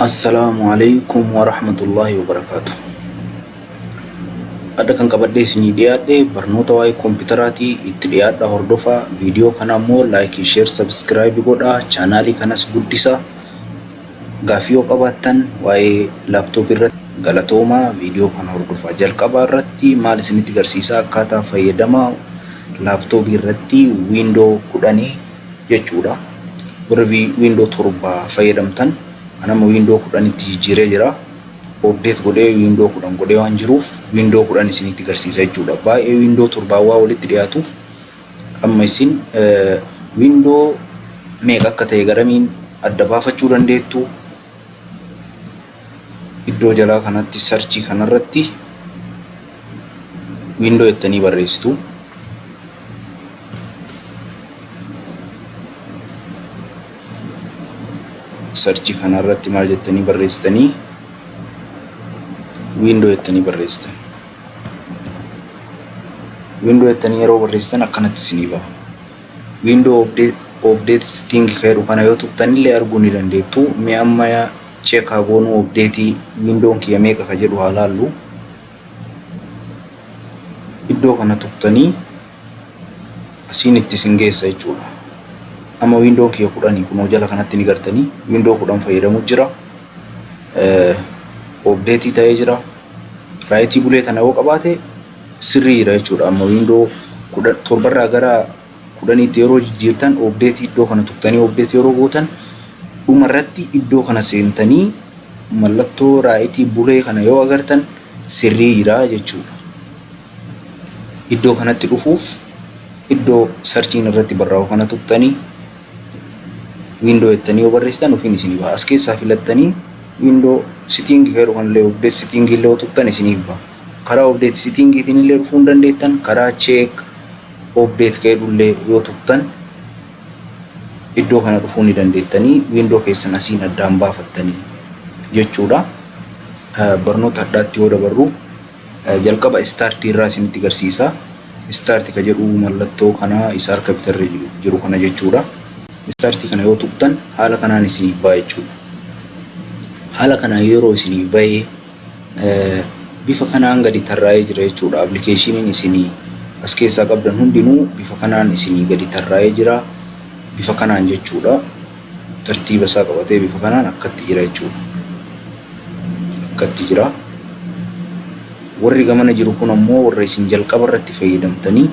Assalaamu alaikum warahmatullaahi wabarakaatu. Adda kan qabadhee isinii dhiyaadhe barnoota waa'ee kompiitaraatii itti dhiyaadha hordofaa. Viidiyoo kana immoo like, share, subscribe godhaa. Chaanaalii kanas guddisaa. Gaaffii yoo qabaattan waa'ee laaptooppii irratti galatoomaa viidiyoo kana hordofaa. Jalqabaa irratti maal isinitti agarsiisaa akkaataa fayyadama laaptooppii irratti Window 10 jechuudha. Warri Window 7 fayyadamtan anama Window 10tti jijjiiree jira. Update godhee Window 10 godhee waan jiruuf Window 10 isinitti agarsiisa jechuudha. Baay'ee Window 7 waa walitti dhiyaatuuf amma isin Window meeqa akka ta'e garamiin adda baafachuu dandeettu. Iddoo jalaa kanatti search kanarratti Window jettanii barreessitu. Search kanarratti maal jettanii barreessitanii? Window jettanii barreessitan. Window jettanii yeroo barreessitan akkanatti isinii baha. Window update setting kan jedhu kana yoo tuqxanillee arguu ni dandeettu. Mee amma check haa goonuu, update Windown kiyya meeqa ka jedhu haa laallu. Iddoo kana tuqxanii asiin itti isin geessa jechuudha. Amma Windown kiyya 10 kunoo jala kanatti ni gartanii Window 10 fayyadamu jira. Update ta'ee jira. Right bulee tana yoo qabaate sirrii jira jechuudha. Amma Window 7rraa gara 10tti yeroo jijjiirtan update iddoo kana tuqxanii update yeroo gootan dhumarratti iddoo kana seentanii mallattoo right bulee kana yoo agartan sirrii jira jechuudha. Iddoo kanatti dhufuuf iddoo searchiin irratti barraa'u kana tuqxanii Window jettanii yoo barreessitan ofiin isinii baha. As keessaa filattanii Window setting jedhu kanallee update setting illee yoo tuqxan isiniif baha. Karaa update settingiitiin illee dhufuu hin dandeettan. Karaa check update jedhullee yoo tuqxan iddoo kana dhufuu ni dandeettanii Window keessan asiin addaan baafattanii jechuudha. Barnoota addaatti yoo dabarru jalqaba start irraa isinitti agarsiisa. Start ka jedhu mallattoo kana isa harka bitarra jiru kana jechuudha. Start kana yoo tuqxan haala kanaan isiniif ba'a jechuudha. Haala kanaan yeroo isiniif ba'e bifa kanaan gadi tarraa'ee jira jechuudha. Appilikeeshiniin isinii as keessaa qabdan hundinuu bifa kanaan isinii gadi tarraa'ee jira. Bifa kanaan jechuudha. Tartiiba isaa qabatee bifa kanaan akkatti jira jechuudha. Akkatti jira. Warri gamana jiru kun ammoo warra isin jalqaba irratti fayyadamtanii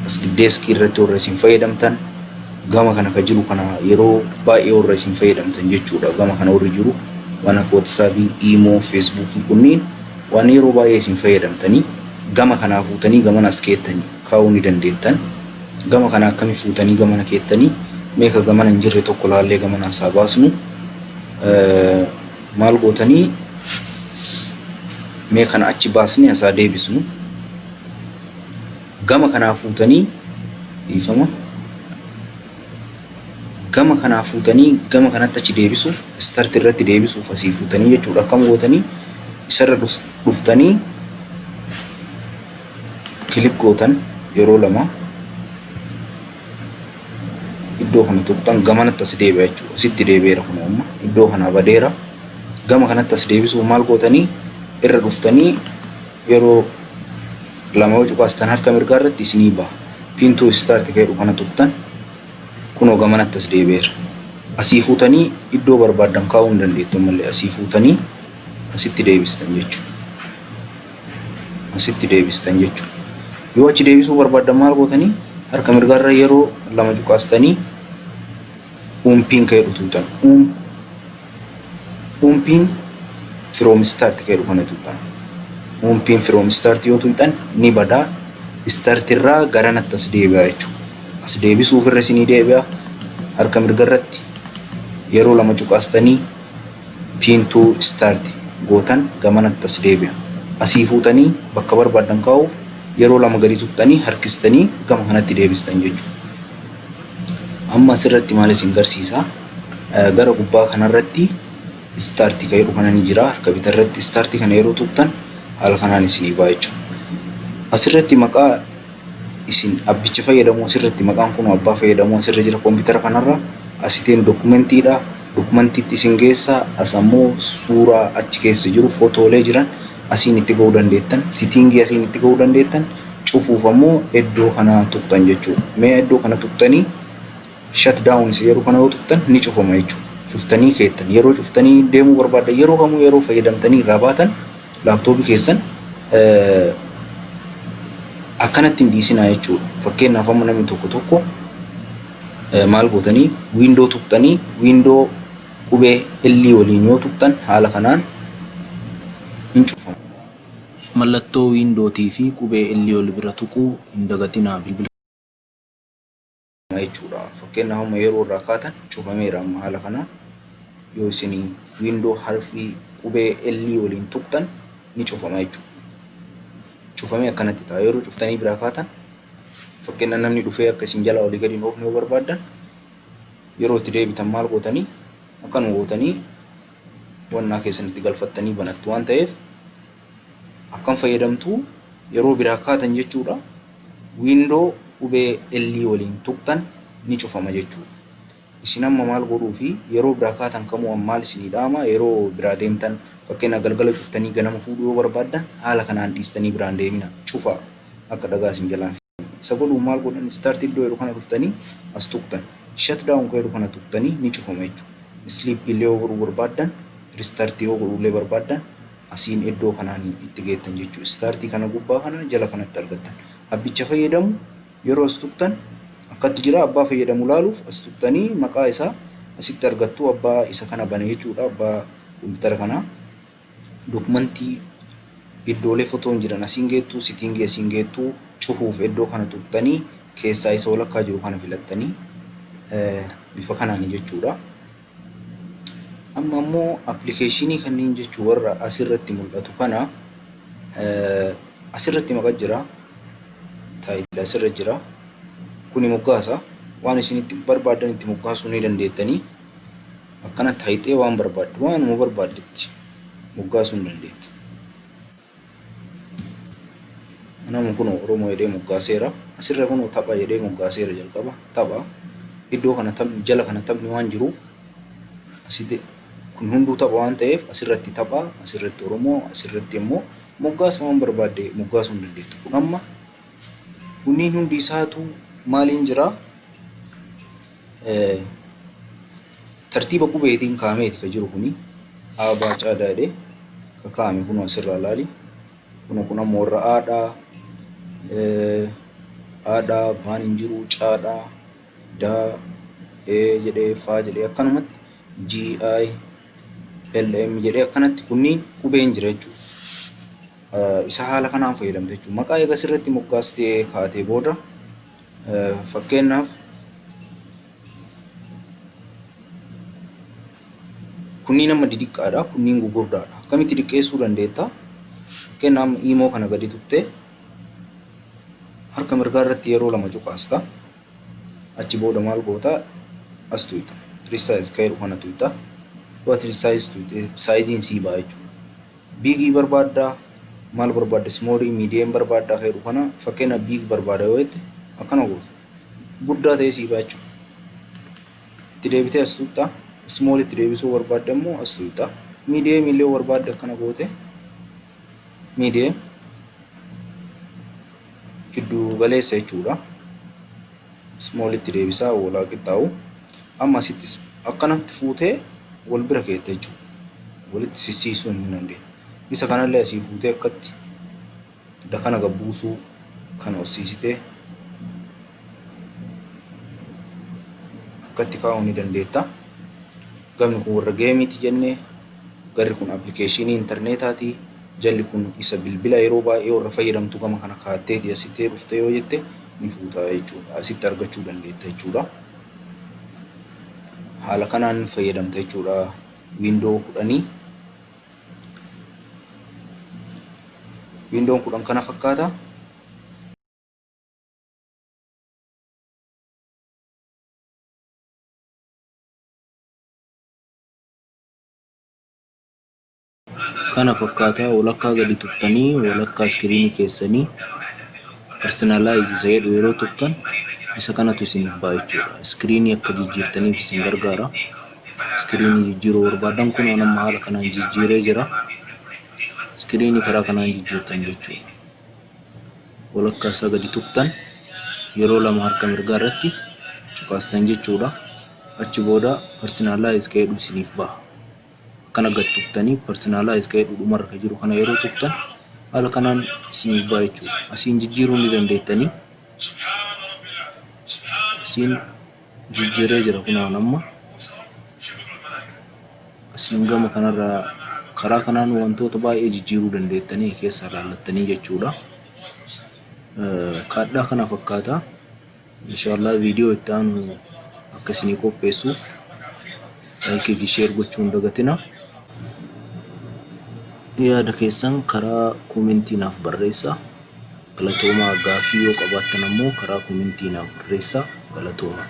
as desk irratti warra isin fayyadamtan gama kana ka jiru kana yeroo baay'ee warra isin fayyadamtan jechuudha. Gama kana warri jiru waan akka WhatsAppii, Imo, Facebookii kunniin waan yeroo baay'ee isin fayyadamtanii gama kanaa fuutanii gamana as keettanii kaa'uu ni dandeettan. Gama kana akkami fuutanii gamana keettanii? Meeqa gamana hin jirre tokko laallee gamana asaa baasnu. Maal gootanii? Mee kana achi baasnee asaa deebisnu. Gama kanaa fuutanii, dhiifama. Gama kanaa fuutanii gama kanatti achi deebisuuf, start irratti deebisuuf asii fuutanii jechuudha. Akkam gootanii? Isarra dhuftanii click gootan yeroo lama iddoo kana tuqxan gamanatti as deebi'a jechuudha. Asitti deebi'eera kun amma iddoo kanaa badeera. Gama kanatti as deebisuuf maal gootanii? Irra dhuftanii yeroo lama yoo cuqaastan harka mirgaa irratti isinii baha. Pin to start jedhu kana tuqxan kunoo gamanatti as deebi'eera. Asii fuutanii iddoo barbaaddan kaa'uu hin dandeettu malee asii fuutanii asitti deebistan jechuudha. Asitti deebistan jechuudha. Yoo achi deebisuu barbaaddan maal gootanii? Harka mirgaarra yeroo lama cuqaastanii unpin ka jedhu tuutan. Unpin from start ka jedhu kana tuutan. Unpin from start yoo tuutan ni badaa. Start irraa garanatti as deebi'a jechuudha. As deebisuuf irra isinii deebi'a. Harka mirgarratti yeroo lama cuqaastanii pin to start gootan gamanatti as deebi'a. Asii fuutanii bakka barbaaddan kaa'uuf yeroo lama gadi tuqxanii harkistanii gama kanatti deebistan jechuudha. Amma asirratti maal isin garsiisa? Gara gubbaa kanarratti start kan jedhu kana ni jira. Harka bitarratti start kana yeroo tuqxan haala kanaan isinii ba'a jechuudha. Asirratti maqaa isin abbicha fayyadamu asirratti maqaan kun abbaa fayyadamu asirra jira kompiitara kanarra asiteen documentiidha. Dokumantiitti isin geessa. As ammoo suuraa achi keessa jiru, footoolee jiran asiin itti ga'uu dandeettan, setting asiin itti ga'uu dandeettan, cufuuf ammoo iddoo kana tuqxan jechuudha. Mee iddoo kana tuqxanii shut down isa yeroo kana yoo tuqxan ni cufama jechuudha. Cuftanii keettan yeroo cuftanii deemuu barbaaddan, yeroo kamuu yeroo fayyadamtanii irraa baatan laaptooppii keessan akkanatti hin dhiisinaa jechuudha. Fakkeenyaaf, amma namni tokko tokko maal gootanii, Window tuqxanii, Window qubee L waliin yoo tuqxan haala kanaan hin cufamu. Mallattoo Windowtii fi qubee L wal bira tuquu hin dagatinaa bilbila jechuudha. Fakkeenyaaf, amma yeroo irraa kaatan cufameera. Amma haala kanaan yoo isin Window harfii qubee L waliin tuqxan ni cufama jechuudha. Cufamee akkanatti ta'a. Yeroo cuftanii biraa kaatan, fakkeenyaaf, namni dhufee akka isin jalaa olii gadi hin oofne yoo barbaaddan, yeroo itti deebitan maal gootanii, akkanuma gootanii wannaa keessan itti galfattanii banattu waan ta'eef, akkam fayyadamtu yeroo biraa kaatan jechuudha. Window qubee L waliin tuqxan ni cufama jechuudha. Isin amma maal godhuu fi yeroo biraa kaatan kamuu maal isinii dhaama, yeroo biraa deemtan, fakkeenya galgala cuftanii ganama fuudhuu yoo barbaaddan, haala kanaan dhiistanii biraan deemina, cufaa akka dhagaa isin jalaan. Isa godhuu maal godhan? Start iddoo jedhu kana dhuftanii as tuqxan, shut down jedhu kana tuqxanii ni cufama jechuudha. Sleep illee yoo godhuu barbaaddan, restart yoo godhuu illee barbaaddan, asiin iddoo kanaan itti geettan jechuudha. Start kana gubbaa kana jala kanatti argattan. Abbicha fayyadamu yeroo as tuqxan akkatti jira. Abbaa fayyadamu laaluuf as tuqxanii maqaa isaa asitti argattu, abbaa isa kana bane jechuudha, abbaa kompiitara kanaa. Dokumentii, iddoolee fotoon jiran asiin geettu, setting asiin geettu, cufuuf iddoo kana tuqxanii keessaa isa walakkaa jiru kana filattanii bifa kanaan jechuudha. Amma immoo appilikeeshinii kanneen jechuun warra asirratti mul'atu kana asirratti maqaa jira. Title asirra jira. Kuni moggaasa. Waan isin itti barbaaddan itti moggaasuu ni dandeettanii. Akkanatti hayxee waan barbaaddu, waanuma barbaaddetti moggaasuu ni dandeetta. Nama kun Oromoo jedhee moggaaseera. Asirra kun tapha jedhee moggaaseera jalqaba. Tapha. Iddoo kana taphni, jala kana taphni waan jiruuf, asitti kun hunduu tapha waan ta'eef, asirratti tapha, asirratti Oromoo, asirratti immoo moggaasa waan barbaadde moggaasuu ni dandeetta. Kun amma kunniin hundi isaatu maaliin jira? Tartiiba qubeetiin kaa'ameeti ka jiru kuni. A, B, C, D jedhee ka kaa'ame kun asirraa ilaali. Kun ammoo warra Aadhaa, Aadhaa, Baan hin jiru, Caadhaa, Daa, E jedhee, Faa jedhee, akkanumatti G, I, L, M jedhee akkanatti kunniin qubeen jira jechuudha. Isa haala kanaan fayyadamte jechuudha. Maqaa eega sirriitti moggaastee kaatee booda, fakkeenyaaf, kunniin amma didiqqaadha, kunniin gugurdaadha. Akkamitti diqqeessuu dandeetta? Fakkeenyaaf, amma iimoo kana gadi tuqxee harka mirgaa irratti yeroo lama cuqaasta. Achi booda maal goota? As tuqxa. Resize ka jedhu kana tuqxa. Yoo ati resize tuqxe sizeiin sii ba'a jechuudha. Big barbaaddaa, maal barbaadda, small, medium barbaaddaa ka jedhu kana, fakkeenya big barbaada yoo jette, akkana goota. Guddaa ta'ee sii ba'a jechuudha. Itti deebitee as tuqxa. Small itti deebisuu barbaadde immoo as tuqxa. Medium illee barbaadde akkana goote medium giddu galeessa jechuudha. Small itti deebisaa walaa qixxaa'u. Amma asittis akkanatti fuutee wal bira keetta jechuudha. Walitti sissiisuu hin dandeenya. Isa kanallee asii fuutee akkatti dakana gabbuusuu kana horsiisitee akkatti kaa'uu ni dandeetta. Gamni kun warra gameiiti jennee, garri kun appilikeeshinii intarneetaati. Jalli kun isa bilbila yeroo baay'ee warra fayyadamtu gama kana kaa'atteeti asitti dhuftee yoo jette ni fuuta jechuudha. Asitti argachuu dandeetta jechuudha. Haala kanaan fayyadamta jechuudha. Window 10. Windown 10 kana fakkaata. Kana fakkaata. Walakkaa gadi tuqxanii walakkaa iskiriinii keessanii personalize isa jedhu yeroo tuqxan isa kanatu isiniif ba'a jechuudha. Iskiriinii akka jijjiirtaniif isin gargaara. Iskiriinii jijjiiruu barbaadan kun amma haala kanaan jijjiiree jira. Iskiriinii karaa kanaan jijjiirtan jechuudha. Walakkaa isaa gadi tuqxan, yeroo lama harka mirgaa irratti cuqaastan jechuudha. Achi booda personalize ka jedhu isiniif baha. Akkana gad tuqxanii personalize ka jedhu dhumarra ka jiru kana yeroo tuqxan haala kanaan isiniif baha jechuudha. Asiin jijjiiruu ni dandeettanii. Asiin jijjiiree jira kunaan amma. Asiin gama kanarraa karaa kanaan wantoota baay'ee jijjiiruu dandeettanii keessa ilaallattanii jechuudha. Kaadhaa kana fakkaata. Inshaallah viidiyoo itti aanu akka isinii qopheessuuf like fi share gochuu hin dagatina. Yaada keessan karaa koomentii naaf barreessaa. Galatoomaa. Gaaffii yoo qabaattan ammoo karaa koomentii naaf barreessaa. Galatoomaa.